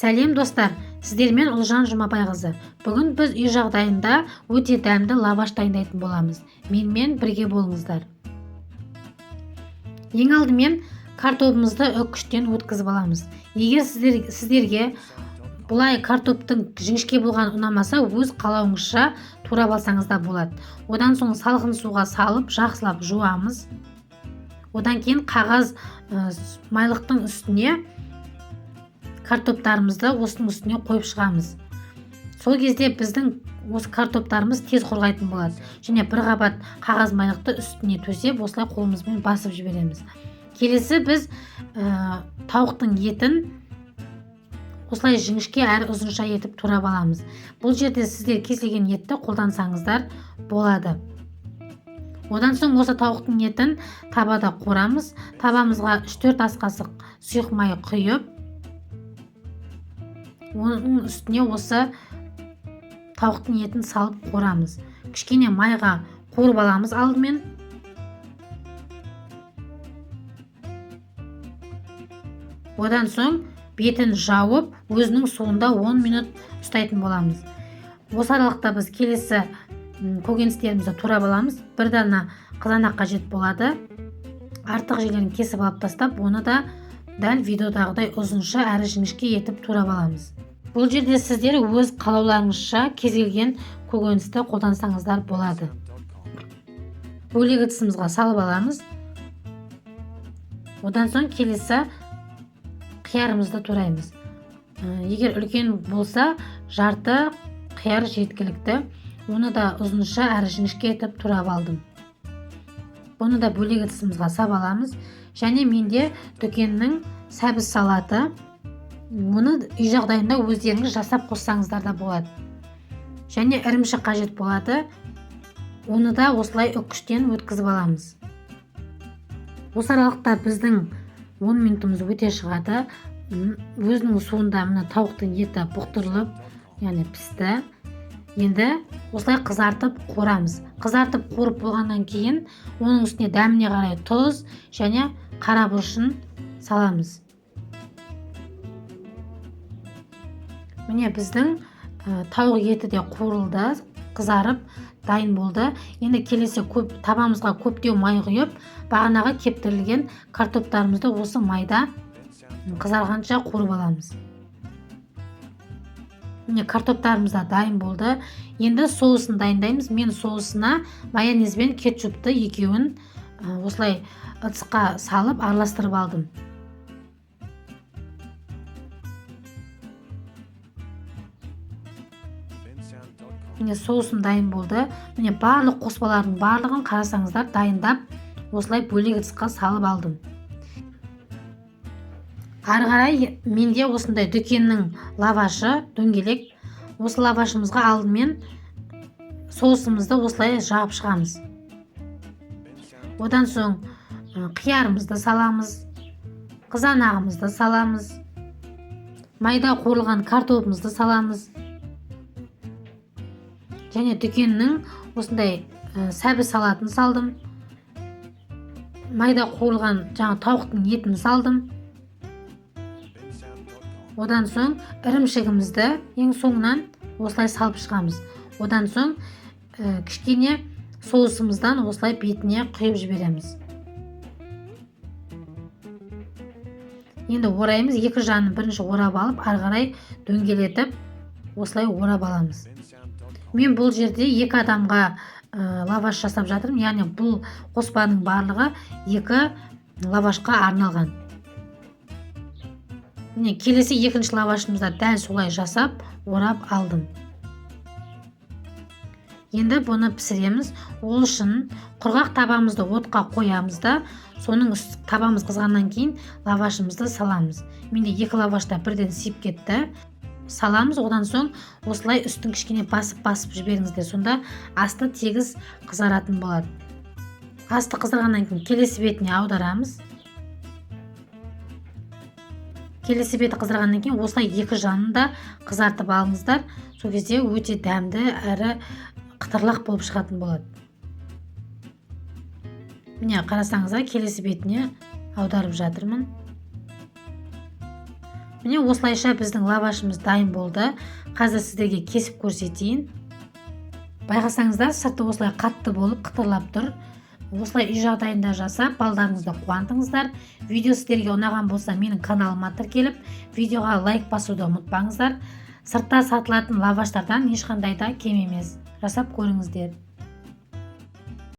Сәлем достар, сіздермен Ұлжан Жұмабайқызы. Бүгін біз үй жағдайында өте дәмді лаваш дайындайтын боламыз. Менімен бірге болыңыздар. Ең алдымен картобымызды үккіштен өткізіп аламыз. Егер сіздерге бұлай картоптың жіңішке болғаны ұнамаса, өз қалауыңызша турап алсаңыз да болады. Одан соң салқын суға салып жақсылап жуамыз. Одан кейін қағаз майлықтың үстіне картоптарымызды осының үстіне қойып шығамыз. Сол кезде біздің осы картоптарымыз тез құрғайтын болады. Және бір қабат қағаз майлықты үстіне төсеп, осылай қолымызбен басып жібереміз. Келесі біз тауықтың етін осылай жіңішке әрі ұзынша етіп турап аламыз. Бұл жерде сіздер кез келген етті қолдансаңыздар болады. Одан соң осы тауықтың етін табада қуырамыз. Табамызға 3-4 ас қасық сұйық май құйып, оның үстіне осы тауықтың етін салып қуырамыз. Кішкене майға қуырып аламыз алдымен. Одан соң бетін жауып, өзінің суында 10 минут ұстайтын боламыз. Осы аралықта біз келесі көкөністерімізді турап аламыз. Бір дана қызанақ қажет болады. Артық жерлерін кесіп алып тастап, оны да дәл видеодағыдай ұзынша әрі жіңішке етіп турап аламыз. Бұл жерде сіздер өз қалауларыңызша кез келген көкөністі қолдансаңыздар болады. Бөлек ыдысымызға салып аламыз. Одан соң келесі қиярымызды тураймыз. Егер үлкен болса, жарты қияр жеткілікті. Оны да ұзынша әрі жіңішке етіп турап алдым. Бұны да бөлек ыдысымызға сап аламыз. Және менде дүкеннің сәбіз салаты. Мұны үй жағдайында өздеріңіз жасап қоссаңыздар да болады. Және ірімшік қажет болады. Оны да осылай үккіштен өткізіп аламыз. Осы аралықта біздің 10 минутымыз өте шығады. Өзінің суында мына тауықтың еті бұқтырылып, яғни пісті. Енді осылай қызартып қуырамыз. Қызартып қуырып болғаннан кейін оның үстіне дәміне қарай тұз және қара бұрышын саламыз. Міне біздің тауық еті де қуырылды, қызарып дайын болды. Енді келесі табамызға көптеу май құйып, бағанағы кептірілген картоптарымызды осы майда қызарғанша қуырып аламыз. Міне картоптарымыз да дайын болды. Енді соусын дайындаймыз. Мен соусына майонез бен кетчупты екеуін осылай ыдысқа салып араластырып алдым. Міне соусым дайын болды. Міне барлық қоспалардың барлығын қарасаңыздар дайындап осылай бөлек ыдысқа салып алдым. Ары қарай менде осындай дүкеннің лавашы дөңгелек. Осы лавашымызға алдымен соусымызды осылай жағып шығамыз. Одан соң қиярымызды саламыз, қызанағымызды саламыз, майда қуырылған картобымызды саламыз. Және дүкеннің осындай сәбіз салатын салдым. Майда қуырылған жаңа тауықтың етін салдым. Одан соң ірімшігімізді ең соңынан осылай салып шығамыз. Одан соң кішкене соусымыздан осылай бетіне құйып жібереміз. Енді ораймыз. Екі жағын бірінші орап алып, ары қарай дөңгелетіп осылай орап аламыз. Мен бұл жерде екі адамға лаваш жасап жатырмын. Яғни бұл қоспаның барлығы екі лавашқа арналған. Міне келесі екінші лавашымызды дәл солай жасап орап алдым. Енді бұны пісіреміз. Ол үшін құрғақ табамызды отқа қоямыз да, соның табамыз қызғаннан кейін лавашымызды саламыз. Менде екі лаваш та бірден сиіп кетті. Саламыз, одан соң осылай үстін кішкене басып-басып жіберіңіздер. Сонда асты тегіс қызаратын болады. Асты қызарғаннан кейін келесі бетіне аударамыз. Келесі беті қызарғаннан кейін осылай екі жағын да қызартып алыңыздар. Сол кезде өте дәмді әрі қытырлақ болып шығатын болады. Міне қарасаңыздар, келесі бетіне аударып жатырмын. Міне, осылайша біздің лавашымыз дайын болды. Қазір сіздерге кесіп көрсетейін. Байқасаңыздар, сырты осылай қатты болып, қытырлап тұр. Осылай үй жағдайында жасап, балдарыңызды қуантыңыздар. Видео сіздерге ұнаған болса, менің каналыма тіркеліп, видеоға лайк басуды ұмытпаңыздар. Сыртта сатылатын лаваштардан ешқандай да кем емес. Жасап көріңіздер.